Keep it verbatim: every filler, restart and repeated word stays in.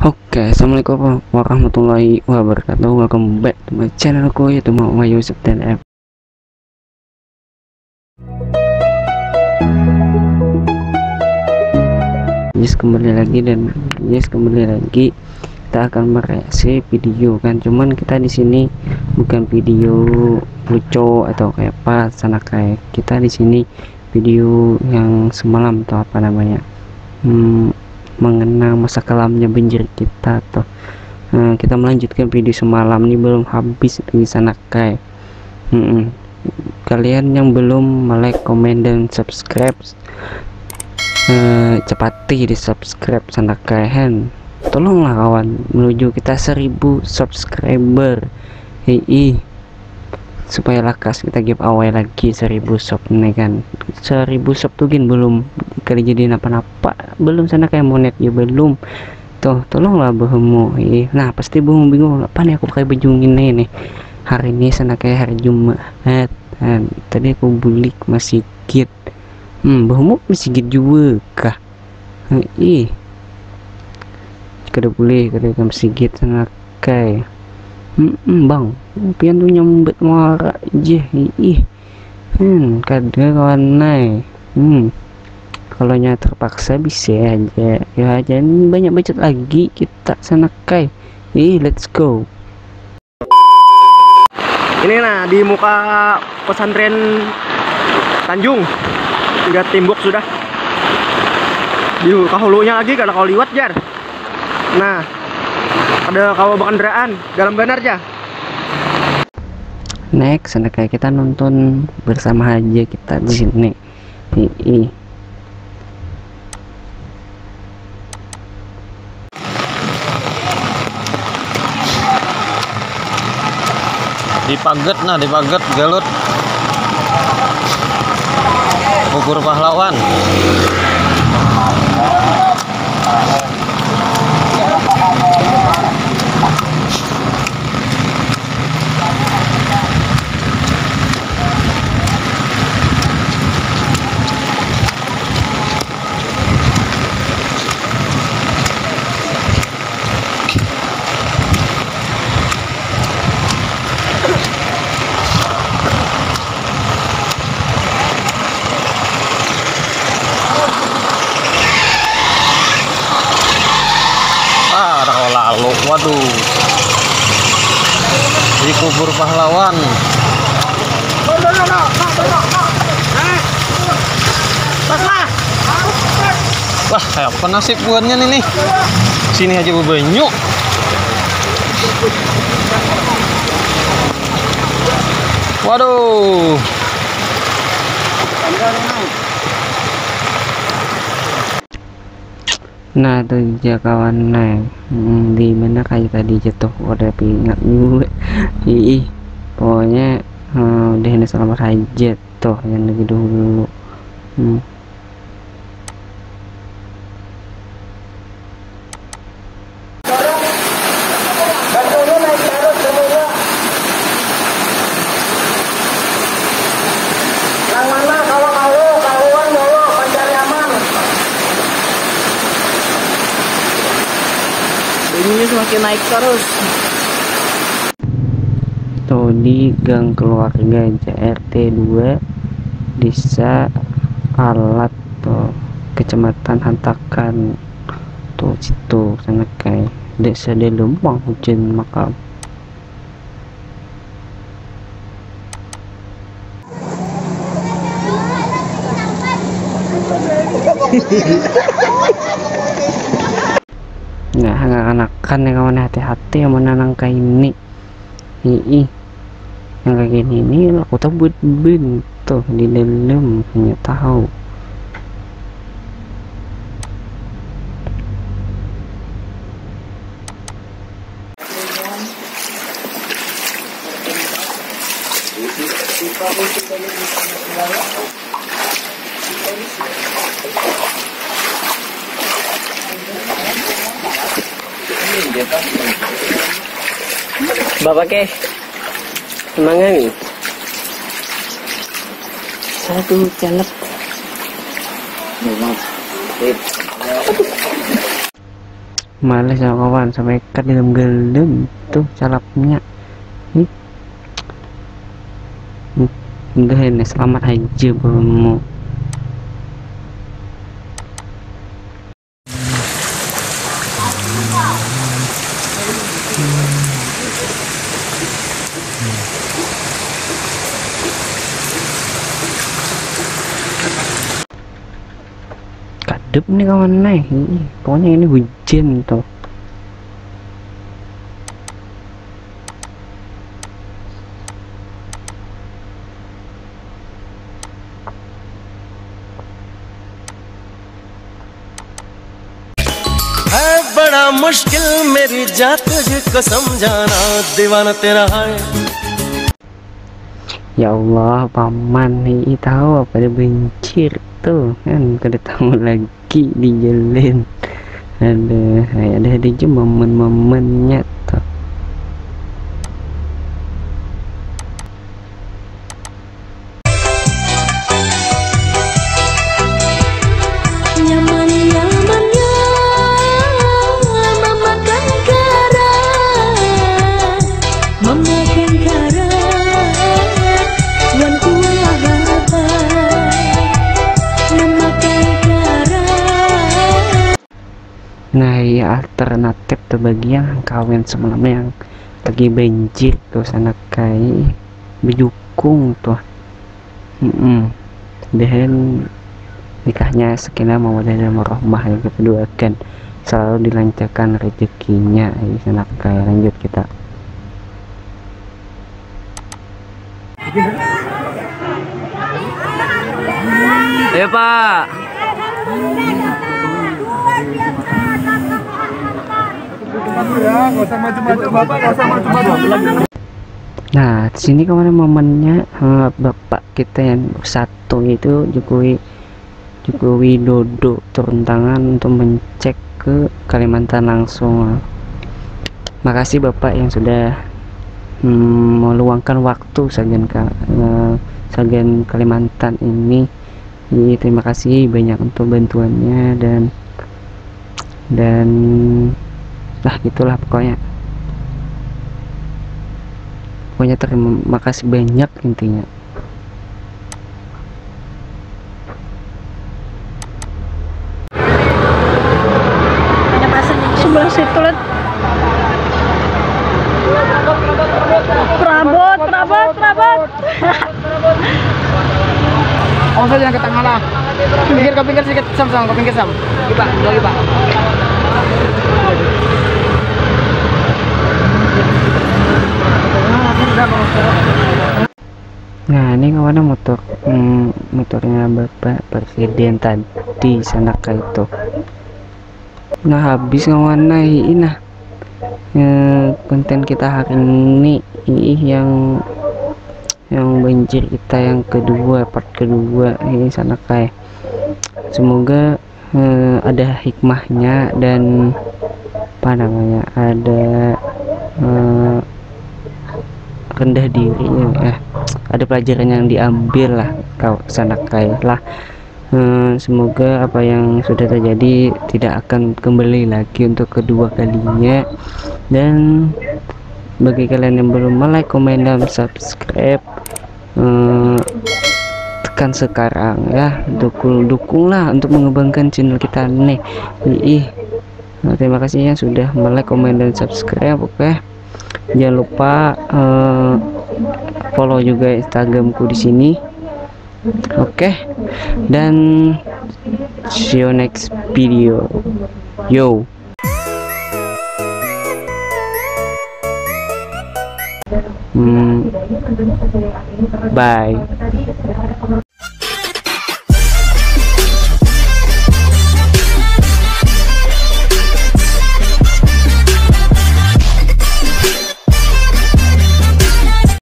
Oke, assalamualaikum warahmatullahi wabarakatuh. Welcome back to my channel ku, yaitu Muhammad Yusuf T N F. Yes, kembali lagi dan yes, kembali lagi kita akan mereaksi video kan. Cuman kita di sini bukan video lucu atau kayak apa, sanak ai. Kita di sini video yang semalam atau apa namanya, hmm, mengenang masa kelamnya banjir kita tuh. Nah, kita melanjutkan video semalam nih, belum habis lagi, sanak ai. Mm-mm. Kalian yang belum like, comment, dan subscribe, eh, cepati di subscribe, sanak ai, hen. Tolonglah kawan, menuju kita seribu subscriber. Hiih, supaya lakas kita giveaway lagi seribu sub nih kan. Seribu sub tuh gin belum kali jadi napa-napa, belum, sanak ai, monet ya belum. Tuh, tolonglah buhanmu. Ih, nah, pasti buhanmu bingung, apa nih aku pakai baju gini nih. Hari ini, sanak ai, hari Jumat. Nah, tadi aku bulik masjid. Hmm, buhanmu masjid juga kah? Ih, kada boleh, kada ke masjid, sanak ai. Hmm, bang, pian tuh nyambat muara aja. Ih, hmm, kada kawan ai. Hmm, kalau nya terpaksa bisa aja. Ya, jangan banyak bacot lagi kita, sanak ai. Ih, let's go. Ini nah, di muka pesantren Tanjung, udah timbuk sudah. Di kahulunya lagi kada kawa liwat, jar. Nah, ada kawa berkendaraan dalam banar, jar. Next, sanak ai, kita nonton bersama aja kita di sini. Hiih. Dipaget nah, dipaget galut. Bubur pahlawan. Ah, ada kalau lalu, waduh. Dikubur pahlawan. Wah, kayak apa nasib buhannya nih, nih? Sini aja bebanyu. Waduh. Nah, tuh ja kawan, nah. Hmm, di mana kayu tadi jatuh, udah ingat juga. Ih, pokoknya, eh, udah ini selamat aja tuh yang lagi dulu. Hmm. Batunya naik tarus semuanya. Nang mana kalau kalu, kaluan dulu, pancari aman. Bunyinya semakin naik terus. Tuh, di gang keluarga aja, R T dua, Desa Alat, tuh, Kecamatan Hantakan. Tuh, situ, sanak ai. Dek sadalum pang hujan makam. Nah, ngakanakan ya kawan, hati-hati amun nang kaini. Hiih. Yang kayak gini ini aku tahu buat ben tuh di dalam, hanya tahu. Bapak ke mangan. Satu celep. Malih sama kawan, sampai ka dalam-dalam tuh calapnya. Ih. Udah ini, selamat aja belum. Kadep nih kawan nih. Ih, pokoknya ini hujan tuh. है बड़ा मुश्किल मेरी जा तुझको समझाना, दीवाना तेरा है। Ya Allah, paman nih tahu apa dia bencir tuh kan, kada tahu lagi di jalan. Aduh, ya ada aja momen-momennya tuh. Nyaman-nyamannya memakan kara, memakan kara, wan kuah bapa memakai kara. Nah, iya alternatif tuh bagi yang kawin semalam yang lagi banjir tuh, sanak ai, bejukung tuh. Mm-mm. Dehen nikahnya sakinah mawadah dan warahmah yang kita doakan selalu dilancarkan rezekinya, ya, sanak ai. Lanjut kita. Ayo, Pak. Nah, di sini kemana momennya, eh, bapak kita yang satu itu, Jokowi, Joko Widodo, turun tangan untuk mencek ke Kalimantan langsung. Makasih bapak yang sudah, hmm, meluangkan waktu sagan ka, eh, sagan Kalimantan ini. Jadi, terima kasih banyak untuk bantuannya dan dan lah, gitulah pokoknya. Pokoknya terima kasih banyak intinya. Sebelah situ, Led. Perabot, perabot, perabot. Awas aja yang ke tengah lah. Pinggir, ke pinggir sedikit, Sam, Sam, ke pinggir, Sam. Lagi, Pak, lagi, Pak. Nah, ini kawannya motor, hmm, motornya Bapak Presiden tadi, sanak ai tuh. Nah, habis kawannya, ini nah. Eh, konten kita hari ini, ini yang yang banjir kita yang kedua, part kedua, ini sanak ai. Semoga, eh, ada hikmahnya dan apa namanya, ada, eh, rendah diri, eh, ada pelajaran yang diambil lah, kau sanak ai lah. Eh, semoga apa yang sudah terjadi tidak akan kembali lagi untuk kedua kalinya. Dan bagi kalian yang belum like, komen, dan subscribe, eh, tekan sekarang ya. Dukung, dukunglah untuk mengembangkan channel kita nih. Ih. Nah, terima kasih yang sudah like, komen, dan subscribe. Oke. Jangan lupa, eh, follow juga Instagramku di sini. Oke. Dan see you next video. Yo. Hmm, bye.